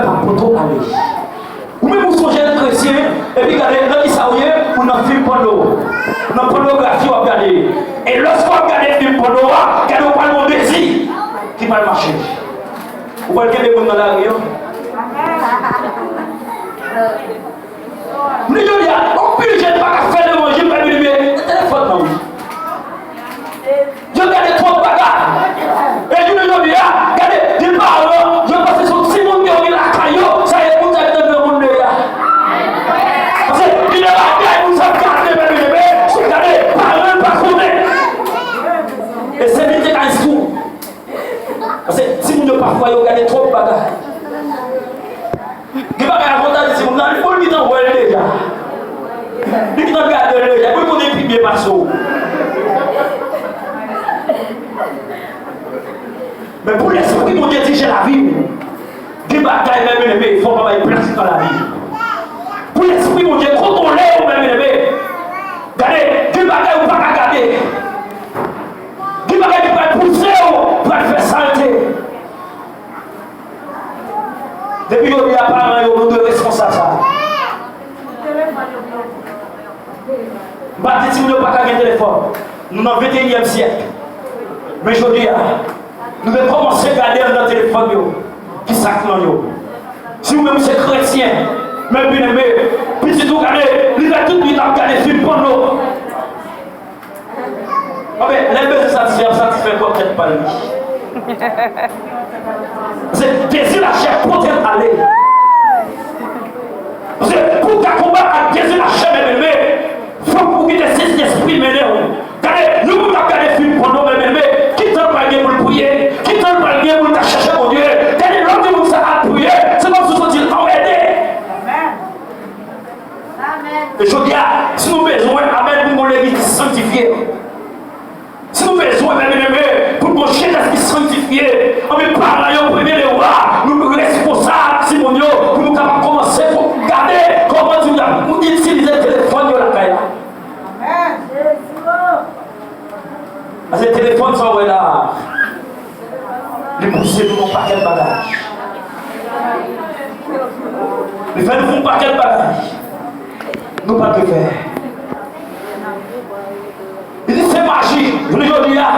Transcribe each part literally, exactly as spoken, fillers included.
pa poto ale. Ou menm ou se yon jèn kretyen, epi gade nan kisa ou ye, ou nan fim pòno. Nan pònografi w ap gade. E lòske w ap gade fim pòno a, gade ou pral gen yon dezi ki pral mache. Ou pral kenbe moun nan lari an. M di jodi a, anpil jèn pa ka fè levanjil, men byeneme, se telefòn nan wi. Yo gade twòp bagay. E jounen jodi a, gade, gen paran, yo panse se yon timoun ke yo gen lakay yo, sa e moun sa ki nan granmoun de a. Paske gen de bagay moun sa ap gade, men byeneme, se gade, paran l pa konnen. E se li te ka isi tou. Paske timoun yo pafwa yo gade twòp bagay. Gen bagay avantaj timoun nan, li bon, li gentan wè l deja. Li gentan gade l deja, pou l konnen pi byen pase w. Men pou Lespri Bondye dirije lavi w, gen bagay, men byeneme, fò w pa bay plas nan lavi w. Pou Lespri Bondye kontwole w, men byeneme, gade, gen bagay ou pa ka gade. Gen bagay ki pral pouse w, pral fè salte. Depi jodi a, paran yo, nou dwe responsab sa. M pa di timoun yo pa ka gen telefòn. Nou nan venteyinyèm syèk. Men jodi a, nou dwe kòmanse gade anndan telefòn yo. Kisa k nan yo? Si ou menm ou se kretyen, men byeneme, pitit ou gade, li fè tout li ap gade fim pòno. Anben, lè l bezwen satisfè, l ap satisfè pwòp tèt pa l li. Se dezi lachè pote l ale. Paske pou w ka konbat ak dezi lachè, men byeneme, fòk ou kite Sentespri mennen w. Gade, yon moun k ap gade fim pòno, men byeneme, ki tan l pral gen pou l priye? Ki tan l pral gen pou l ka chèche Bondye? Gade, lè w di moun sa al priye, se kòmsi w santi l anmède. E jodi a, si nou bezwen, amèn, pou yon legliz ki sanktifye, si nou bezwen, men byeneme, pou yon jenès ki sanktifye, anben paran yo, premye devwa, nou responsab timoun yo, pou nou kapab kòmanse pou gade kòman timoun yo ap itilize telefòn yo lakay la. Paske telefòn sa w wè la a, li pouse nou nan yon pakèt bagay. Li fè nou fè yon pakèt bagay nou pa t dwe fè. Li di se maji, jounen jodi a.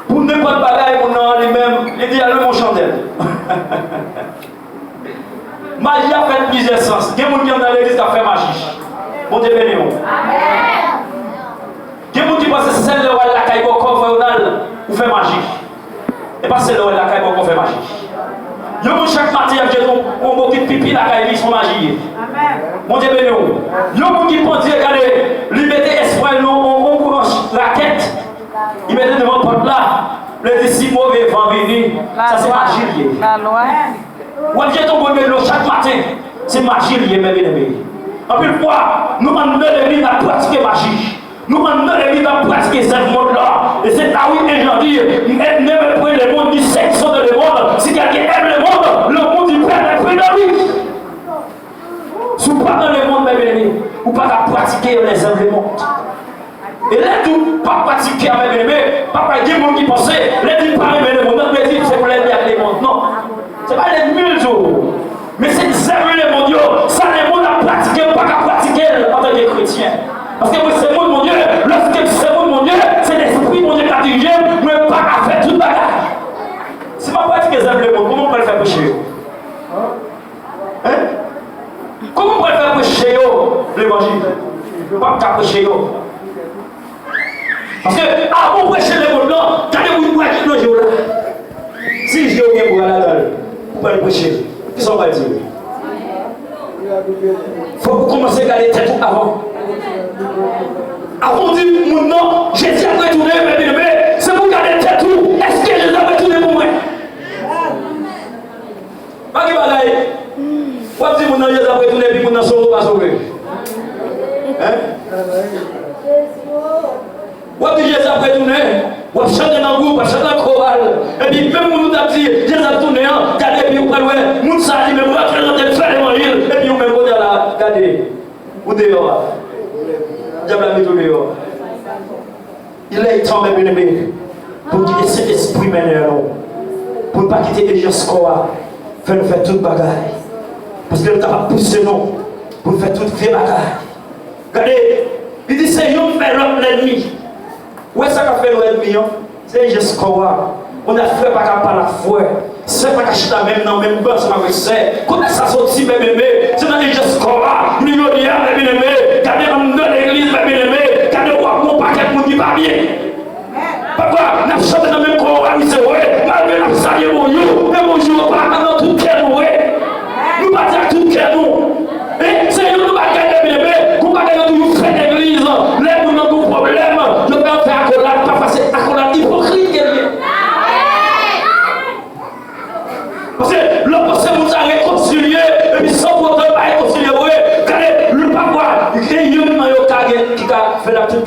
Pou nenpòt bagay, moun nan li menm, li di ale mwen chandèl. Maji a fè plizyè sans. Gen moun ki anndan legliz k ap fè maji. Bondye beni w. Gen moun ki panse se sèl lè w al lakay bòkò, frè Ronald, ou fè maji. E pa sèl lè w al lakay bòkò w fè maji. Yon moun chak maten y ap jete yon, yon bokit pipi lakay li, se yon maji ye. Bondye beni w. Yon moun ki pandye, gade, li mete espre l nan yon, yon branch rakèt. Li mete devan pòt la, li di si move van vini, sa se maji l ye. W ap jete yon gòl dlo chak maten, se maji l ye, men byeneme. Anpil fwa, nou anndan legliz n ap pratike maji. Nou anndan legliz n ap pratike zèv mond lan. E se la wi, e jan di, ennemi prè le monde, ni sexe de le monde. Si quelqu'un aime le monde, le monde y pénètre dans lui. Si w pa nan lemonn, men byeneme, ou pa ka pratike lèzèv lemonn. E lè di w pa pratike a, men byeneme, pa, pa gen moun ki panse, lè di l pa renmen lemonn nan, vle di se pou l ènmi ak lemonn. Non. Se pa lènmi l di w. Men se zèv lemonn yo, sa lemonn ap pratike, ou pa ka pratike l antanke kretyen. Paske mwen se moun Bondye, lòske m se moun Bondye, se Lespri Bondye k ap dirije m, mwen pa ka fè tout bagay. Si m ap pratike zèv lemonn, kòman m pral fè preche yo? Hein? Kòman m pral fè preche yo levanjil? M p ap ka preche yo. Paske avan w preche lemonn lan, gade moun bwa ki nan je w la. Si je w gen bwa ladan l, ou pral preche, kisa w pral di yo? Fòk ou kòmanse gade tèt ou avan. Avan w di moun nan, Jezi ap retounen, men byeneme, se pou w gade tèt ou, èske Jezi ap retounen pou mwen? Pa gen bagay. W ap di moun nan Jezi ap retounen, epi moun nan sove ou pa sove. Hein? W ap di Jezi ap retounen, w ap chante nan gwoup, w ap chante nan koral, epi menm moun ou t ap di Jezi ap tounen an, gade epi ou pral wè moun sa li menm rantre nan tèt fè levanjil, epi ou menm kounye a la, gade, ou deyò a. Dyab la mete w deyò a. Il est temps, men byeneme, pou kite Sentespri mennen nou. pou n pa kite enjans kò a fè nou fè tout bagay. Paske l kapab pouse nou pou n fè tout vye bagay. Gade, li di se yonn fè lòt lènmi. Ou wè sa k ap fè nou lènmi an? Se enjans kò a. Yon nèg frè pa ka pale ak frè. Sè pa ka chita menm nan menm ban ansanm avèk sè. Kote sa soti, byeneme? Se nan enjans kò a. Jounen jodi a, byeneme, gade anndan legliz, byeneme, gade w ap yon pakèt moun ki pa byen.